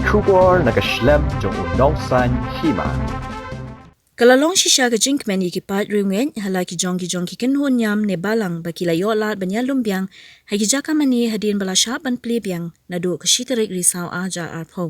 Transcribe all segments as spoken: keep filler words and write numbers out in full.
Khubor na ka shlem jong u nongsan hima. Ka la long shisha ka jingkmen ïa ki paid riewngeit ha la ki jong ki jong ki kynhun niam ne balang ba ki la ïoh lad ban ïalum biang ha ki jaka mane hadien ba la shah ban plie biang naduh ka shi tarik Risaw ar hajar arphew.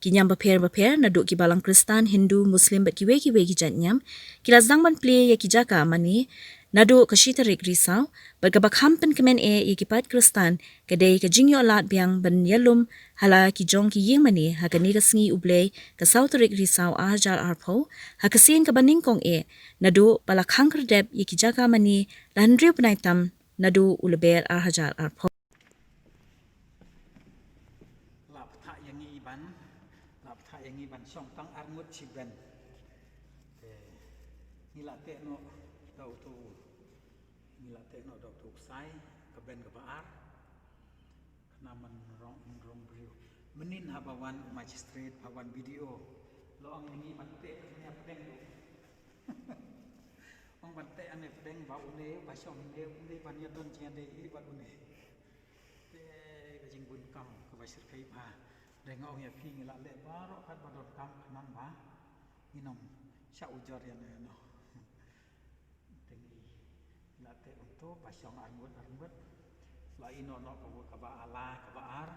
Ki niam bapher bapher naduh ki balang Khristan, Hindu, Muslim bad kiwei kiwei ki jait niam ki la sdang ban plie ïa ki jaka mane naduh ka shi tarik Risaw, bad kaba kham pynkmen eh ïa ki paid Khristan ka dei ka jingïoh lad biang ban ïalum ha la ki jong ki ïing mane ha kane ka sngi U Blei ka saw tarik Risaw ar hajar arphew, ha ka sien kaba nyngkong eh naduh ba la khang khyrdep ïa ki jaka mane la hynriew bnai tam naduh u Lber ar hajar arphew. La bthah ïa ngi ban, la bthah ïa ngi ban shong tang arngut shi ben. Te ngi la teh noh da uto, ngi la teh noh da uto u ksai ka ben kaba ar. Khnang ban rong, rong briew. Mynnin haba wan u magistrate, ba wan B D O, la ong ïa ngi ban teh hangne pdeng ruh. Ong ban teh hangne pdeng ba une ba shong hangne, une ban ïadon jingïadei hi bad une. Te ka jingbun kam kaba shyrkhei bha. Dei nga ong ïa phi, ngi la leh baroh katba donkam khnang ba ngin ym shah ujor ïano ïano. Te ngi la teh kumto ba shong arngut arngut. La ïehnoh noh kaba, kaba ar,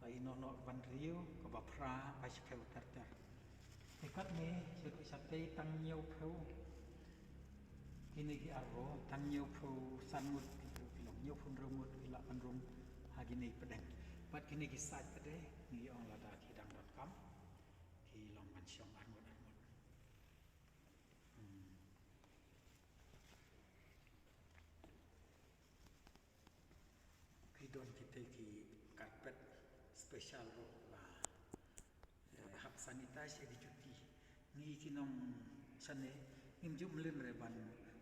la ïehnoh noh kaba hynriew, kaba phra, ba shiphew ter ter. Te katne sha ruh shatei tang hynñiewphew. Kine ki arngut tang hynñiewphew san ngut ki, ki long hynñiewphew hynriew ngut ki la pynrung ha kine pdeng. Bad kine ki sait pat de ngi ong lada ki dang donkam ki long ban shong arngut arngut. Hmm. Ki don kita ki carpet special ruh ba, eh, hap sanitize ïa ki juti. Ngi ki nongshane ngim ju mlien re ban,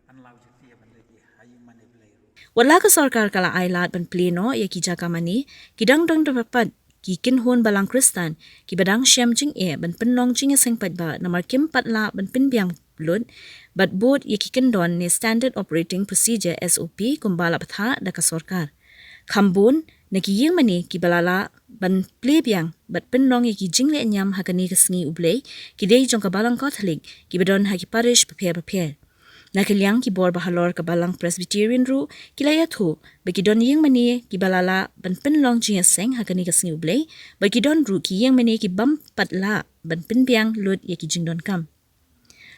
ban law juti ban leit ïa ha ïing mane Blei ruh. Wat la ka sorkar ka la ai lad ban plie noh ïa ki jaka mane, ki dang don da pat ki kynhun balang Khristan kiba dang shem jingeh ban pynlong jingïaseng paidbah namar kim pat lah ban pynbiang lut bad bud ïa ki kyndon ne Standard Operating Procedure, S O P, kumba la bthah da ka sorkar. Kham bun na ki ïing mane kiba la lah ban plie biang bad pynlong ïa ki jingleh niam ha kane ka sngi U Blei ki dei jong ka balang Katholik kiba don ha ki parish bapher bapher. Na ka liang ki bor bahalor ka balang Presbyterian ruh ki la ïathuh ba ki don ïing mane kiba la lah ban pynlong jingïaseng ha kane ka sngi U Blei, bad ki don ruh ki ïing mane ki bym pat lah ban pynbiang lut ïa ki jingdonkam.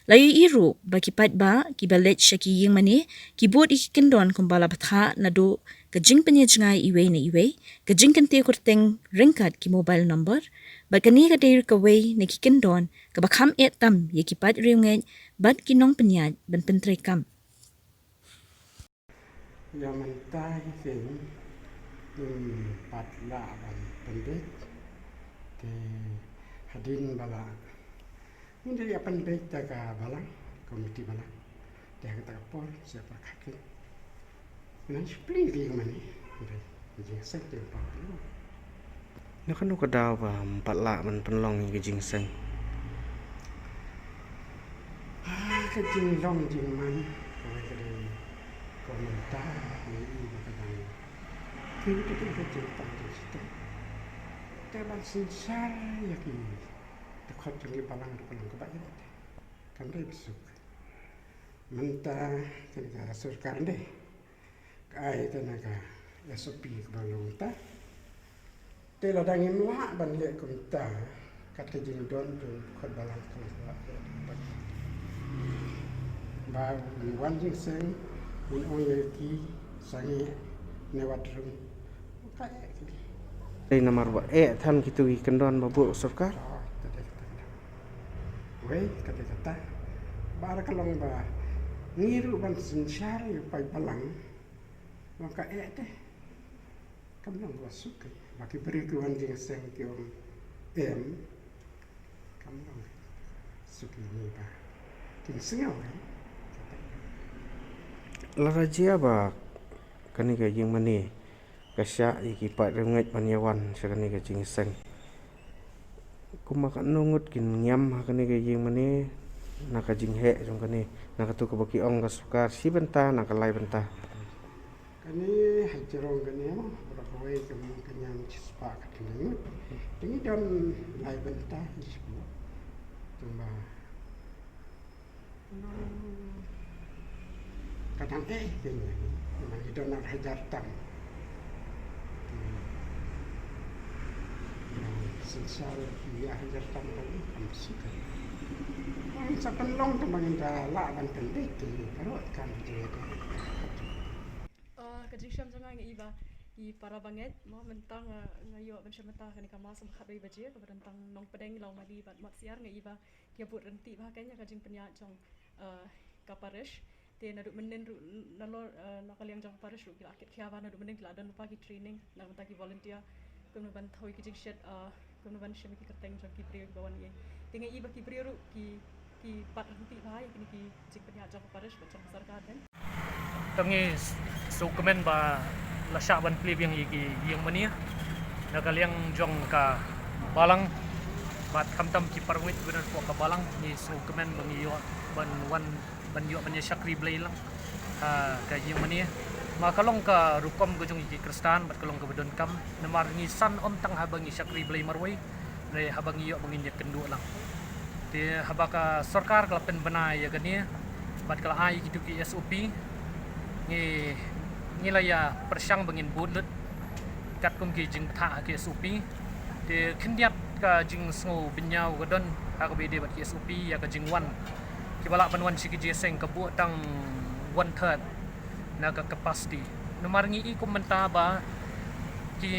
La ïohi ruh ba ki paidbah kiba leit sha ki ïing mane ki bud ïa ki kyndon kumba la bthah, naduh ka jingpynïajngai iwei na iwei, ka jingkyntiew kyrteng ryngkat ki mobile number, bad kane ka dei kawei na ki kyndon kaba kham eh tam ïa ki paid riewngeit bad ki nongpynïaid ban pyntreikam. Ïa mynta hi kin, ngim pat lah ban pynbeit. Te hadien ba la, ngin ïa pynbeit da ka balang, komiti balang. Te ha kata ka por sa pyrkhat kin. Ngan shu plie ïa ki mane. Hynrei jingïaseng te pat. Na kano ka daw ba ym pat lah ban pynlong ïa ka jingïaseng? Ah, ka jinglong jingman kawei ka dei, ka mynta ngi i ba ka dang, ki ka dei ka jingpang jingshitom. Te ban synshar ïa ki dkhot jong ki balang ruh ka long kaba ïeit. Kam dei ba suk. Mynta kane ka sorkar dei ka ai te na ka S O P kaba long ta. Te lada ngim lah ban leh kumta, kat ka jingdon jong dkhot balang ka long kaba ïeit. Ba wan jingïaseng, ngin ong ïa ki sangeh ne wat rung. Ka ïeit ki. Dei namar ba eh than kito ki kyndon ba buh sorkar. Oh, ta dei kata. Wei, kata kata. Ba ar ka long ba ngi ruh ban synshar ïa u paid balang. Ba ka eh te. Kam long ba suk. Ba ki briew ki wan jingïaseng ki ong em. Kam long suk ïa ngi ba kin sngew, eh. Lada jia ba kane ka ïing mane ka shah ïa ki paid riewngeit ban ïa wan sha kane ka jingïaseng. Kumba katno ngut kin ngiam ha kane ka ïing mane na ka jingheh jong kane, na kato kaba ki ong ka sorkar shi bynta na ka lai bynta. Kane ha jrong kane mo, baroh kawei ka, ka niam shispah ka tnat. Te ngi don lai bynta hi shuh. Tangba ka dang eh kane, ngi don ar hajar tam. Synshar ki ar hajar tam ka kam sik. Sa pynlong tangba ngin da lah ban pyndait te baroh kam jingeh. Ah, ka jingshem jong nga, nga i ba ki para bangeit mo, mynta nga, nga ïoh ban shem mynta kane ka mass ha khatwei baje, kaba don tang nongpdeng, lawmali bad matsiar, nga i ba ki ïa bud ryntih bha kein ïa ka jingpynïaid jong, ah, ka parish. Te naduh mynnin ruh, nalor, ah, na ka liang jong ka parish ruh ki la kit khia ba naduh mynnin ki la don lypa ki training na ka bynta ki volunteer, kumno ban thew ïa ki jingshit, ah, kumno ban shem ïa ki kyrteng jong ki briew kiba wan ïeng. Te nga i ba ki briew ruh ki, ki bat ryntih bha ïa kine ki jingpynïaid jong ka parish bad jong ka sorkar kein. Te ngi sngewkmen ba la shah ban plie biang ïa ki ïing mane na ka liang jong ka balang bad khamtam ki para bangeit kiba don hapoh ka balang. Ngi sngewkmen ba ngi ïoh ban wan, ban ïoh ban ïa shakri Blei lang ha ka ïing mane. Ma ka long ka rukom ka jong ngi ki Khristan bad ka long kaba donkam, namar ngi san ym tang haba ngi shakri Blei marwei, hynrei haba ngi ïoh ba ngin ïakynduh lang. Te haba ka sorkar ka la pynbna ïa kane bad ka la ai ïa kitu ki S O P, ngi, ngi la ïa pyrshang ba ngin bud lut katkum ki jingthah ha ki S O P. Te khyndiat ka jingsngew bynñiaw ka don ha kaba ïadei bad ki S O P ïa ka jingwan kiba lah ban wan sha ki jingïaseng, ka buh tang one third na ka capacity. Namar ngi i kum mynta ba ki,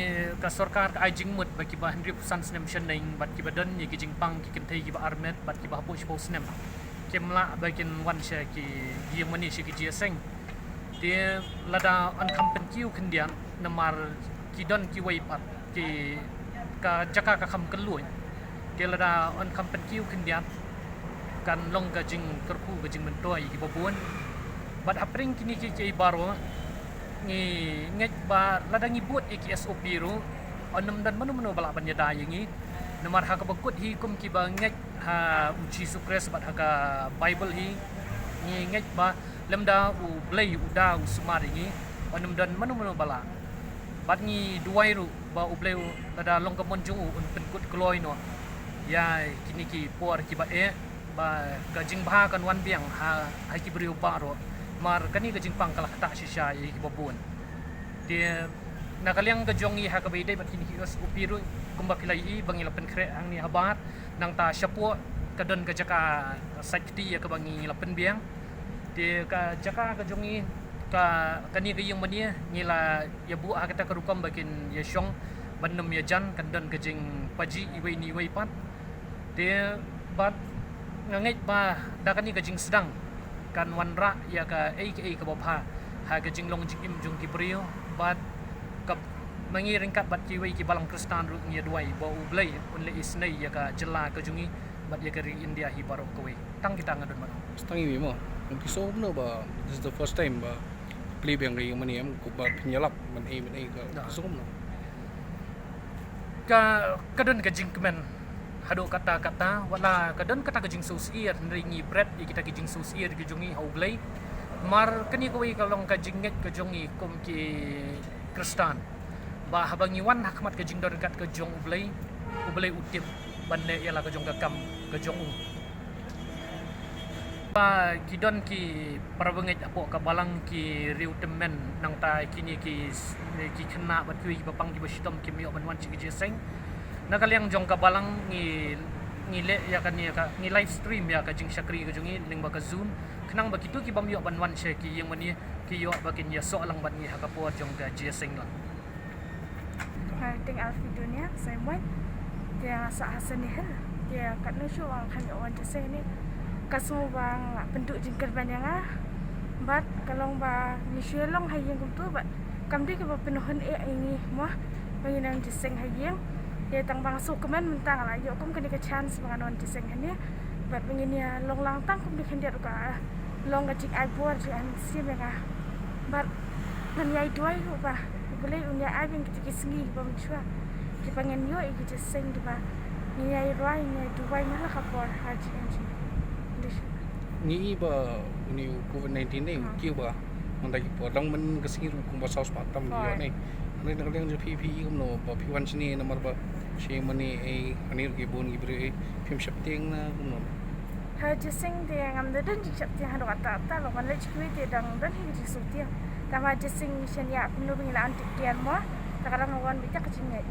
ka sorkar ka ai jingmut ba kiba hynriewphew san snem shaneng bad kiba don ïa ki jingpang, ki kynthei kiba armet bad kiba hapoh shiphew snem, kim lah ba kin wan sha ki ïing mane, sha ki jingïaseng. Te lada yn kham pynkiew khyndiat namar ki don kiwei pat ki, ka jaka ka kham kylluid. Te lada yn kham pynkiew khyndiat kan long ka jingkyrkhu, ka jingmyntoi ïa kiba bun. Bad hapdeng kine kiei kiei baroh ngi ngeit ba lada ngi bud ïa ki S O P ruh, yn ym don mano mano ba lah ban ïada ïa ngi. Namar ha kaba kut hi, kum kiba ngeit ha u Jisu Khrist bad ha ka Baibl hi, ngi ngeit ba lymda U Blei u da u sumar ïa ngi, yn ym don mano mano ba lah. Bad ngi duwai ruh ba U Blei u, lada long ka mon jong u, un pynkut kloi noh ïa kine ki por kiba eh, ba ka jingbha kan wan biang ha, ha ki briew baroh. Namar kane ka jingpang ka la ktah shisha ïa kiba bun. Te na ka liang ka jong ngi ha kaba ïadei bad kine ki S O P ruh, kumba phi la ïohi ba ngi la pynkhreh hangne habar, nangta shapoh ka don ka jaka sait kti ïa kaba ngi la pynbiang. Te ka jaka ka jong ngi, ka, kane ka ïing mane ngi la ïa buh ha kata ka rukom ba kin ïa shong ban ym ïa jan, kan don ka jingpajih iwei na iwei pat. Te bad nga ngeit ba da kane ka jingsdang kan wanrah ïa kaei kaei kaba bha ha ka jinglong jingim jong ki briew. Bad ka, ma ngi ryngkat bad kiwei ki balang Khristan ruh ngi ïa duwai ba U Blei un leh isynei ïa ka jylla ka jong ngi bad ïa ka ri India hi baroh kawei. Tang kita nga don mano. Tang ïa ngi mo. Ngi sngewbha ba this is the first time ba plie biang ka ïing mane, em, kumba phin ïalap mynhei mynhei, ka sngewbha. Ka, ka don ka jingkmen haduh katta katta, wat la ka don kata ka jingsngewsih, hynrei ngi bret ïa kita ki jingsngewsih ki jong ngi ha U Blei. Namar kane kawei ka long ka jingngeit ka jong ngi kum ki Khristan, ba haba ngi wan ha khmat ka jingdon kat ka jong U Blei, U Blei u tip ban leh ïa la ka jong ka kam ka jong u. Ba ki don ki para bangeit hapoh ka balang, ki riew tymmen, nangta kine ki, ki khynnah bad kiwei kiba pang kiba shitom kim ïoh ban wan sha ki jingïaseng. Na ka liang jong ka balang ngi, ngi leh ïa kane ka, ngi live stream ïa ka jingshakri ka jong ngi lyngba ka Zoom, khnang ba kito ki bym ïoh ban wan sha ki ïing mane ki ïoh ba kin ïasoh lang bad ngi ha ka por jong ka jingïaseng lang. Nga kyrteng Alfie Dunia Simon. Te nga sah ha Sony Hill. Te katno shuh ba nga khlem ïoh wan jingïaseng ne, ka sngew ba nga pynduh jingkyrmen ïa nga. Bad ka long ba ngi shu long ha ïing kumto bad kam dei kaba pynhun eh ïa ngi mo ba ngin ïoh jingïaseng ha ïing. Te tang ba nga sngewkmen mynta nga la ïoh kum kane ka chance ba ngan wan jingïaseng hangne. Bad ba ngin ïa long lang tang kum kane khyndiat, ka long ka jingai bor, jingai mynsiem ïa nga. Bad ngan ïai duwai ruh ba U Blei un ïa ai biang kita ki sngi kiba mynshuwa kiba ngin ïoh ïa ki jingïaseng kiba ngin ïai rwai, ngin ïai duwai man la ka por ha jingim jong ngi. Ngi i ba une u covid nineteen ne u kiew ba Mynta ki por dang man ka sngi ruh kumba saw spah tam ki ïoh ne. Hynrei na ka liang jong phi, phi i kumno ba phi wan shane namar ba shi mane ei, hangne ruh ki bun ki briew ei, phim sheptieng na kumno? Ha jingseng te ngam da don jingsheptieng haduh katta katta, ba ngan leit sha kiwei te dang don hi ka jingsngewtieng. Tangba jingseng shen ïa kumno ba ngi la an tip kian mo. Ta ka dang wan beit ïa ka jingngeit.